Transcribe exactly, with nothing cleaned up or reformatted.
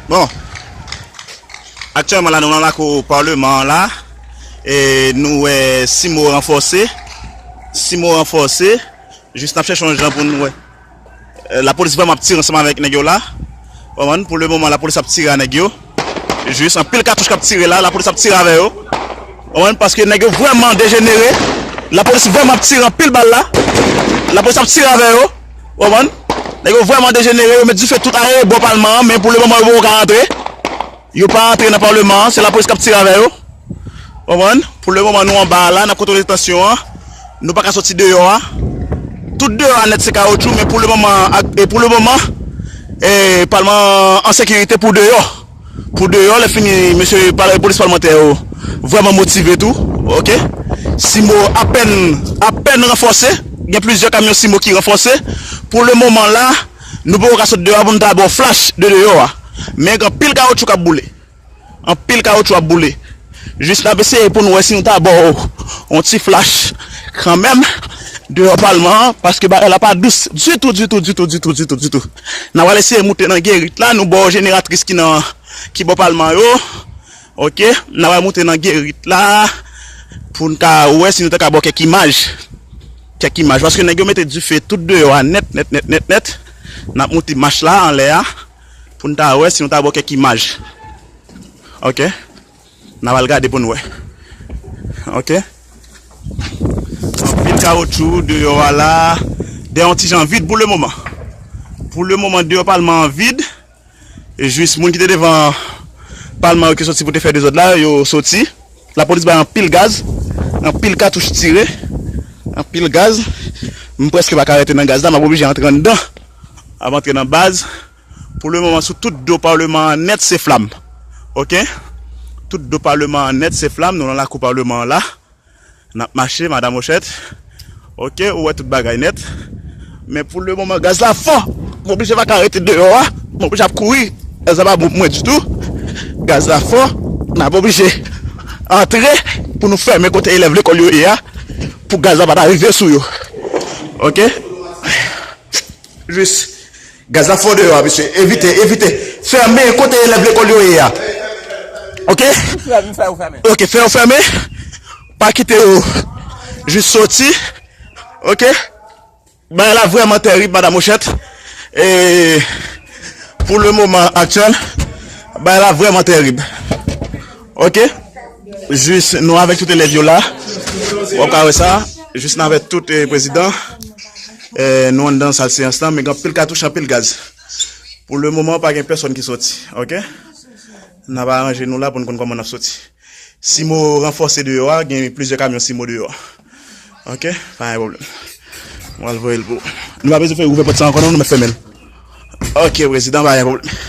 Bon, aktyèlman la, nou nan lakou palman an la, e nou wè simo ranfòse, simo ranfòse, jis n ap chèche yon jan pou nou wè. E, lapolis vrèman ap tire ansanm avèk nèg yo la. Konprann? Pou le moman, lapolis ap tire a nèg yo. Jis anpil katouch k ap tire la, lapolis ap tire avè yo. Konprann? Paske nèg yo vrèman dejenere. Lapolis vrèman ap tire anpil bal la. Lapolis ap tire avè yo. Konprann? Nèg yo vrèman dejenere, yo met dife tout arebò palman an, men pou le moman yo poko ka rantre. Yo pa rantre nan palman an, se lapolis k ap tire avè yo. Konprann? Pou le moman, nou anba a la, n ap kontwole tansyon an. Nou pa ka soti deyò a. Tout deyò a nèt se kawotchou, men pou le moman, ak, e pou le moman, e, palman an an sekirite pou deyò. Pou deyò, lè fini, mesye pal-, polis palmantè yo vrèman motive tou, oke? Simo apèn, apèn ranfòse, gen plizyè kamyon simo ki ranfòse. Pou le moman la, nou poko ka sot deyò a pou n ta ba w flach de deyò a. Men gen anpil kawotchou k ap boule. Anpil kawotchou ap boule. Jis n ap eseye pou n wè si nou ta ba w yon ti flach kanmenm deyò palman an, paske bagay la pa dous ditou, ditou, ditou, ditou, ditou, ditou. N a pral eseye moute nan gerit la, nou ba w jeneratris ki nan, ki bò palman yo. Oke, n a pral moute nan gerit la pou n ka wè si nou ta ka ba w kèk imaj. Kèk imaj, paske nèg yo mete dife tout deyò a nèt, nèt, nèt, nèt, nèt. N ap moute mach la anlè a pou n ta wè si nou ta ba w kèk imaj. Oke. N a pral gade pou n wè. Oke. Anpil kawotchou deyò a la. Deyò an ti jan vid pou le moman. Pou le moman, deyò palman an vid. E jis moun ki te devan palman yo ki soti pou te fè dezòd la, yo soti. Lapolis bay anpil gaz, anpil katouch tire, anpil gaz. M prèske pa ka rete nan gaz la, m ap oblije antre anndan. M ap antre nan baz. Pou le moman, sou tout do palman an nèt, se flam. Oke? Tout do palman an nèt, se flam. Nou nan lakou palman an la. N ap mache, Madan Mochèt. Oke, ou wè tout bagay nèt. Men pou le moman, gaz la fò. M oblije pa ka rete deyò a. M oblije ap kouri. Gaz la pa bon pou mwen ditou. Gaz la fò. N ap oblije antre pou nou fèmen kote elèv lekòl yo ye a. Pou gaz la pa ta rive sou yo. Oke? Jis. Gaz la fò deyò a, mesye. Evite, evite. Fèmen kote elèv lekòl yo ye a. Oke? Ou fèmen, ou fèmen. Oke, fè yo fèmen. Pa kite yo jis soti. Oke? Bagay la vrèman tèrib, Madan Mochèt. E pou le moman aktyèl, bagay la vrèman tèrib. Oke? Jis nou avèk tout elèv yo la. W ap ka wè sa. Jis nou avèk tout, eh, prezidan. Eh, nou anndan sal seyans lan, men gen anpil katouch, anpil gaz. Pou le moman, pa gen pèsonn ki soti, oke? N ap aranje nou la pou n konn kòman n ap soti. Simo ranfòse deyò a, gen plizyè kamyon simo deyò a. Oke? Pa gen pwoblèm. Mwen al voye l pou ou. Nou pa bezwen fè ouvè pòt sa ankò non, nou mèt fèmen l. Oke, prezidan, pa gen pwoblèm.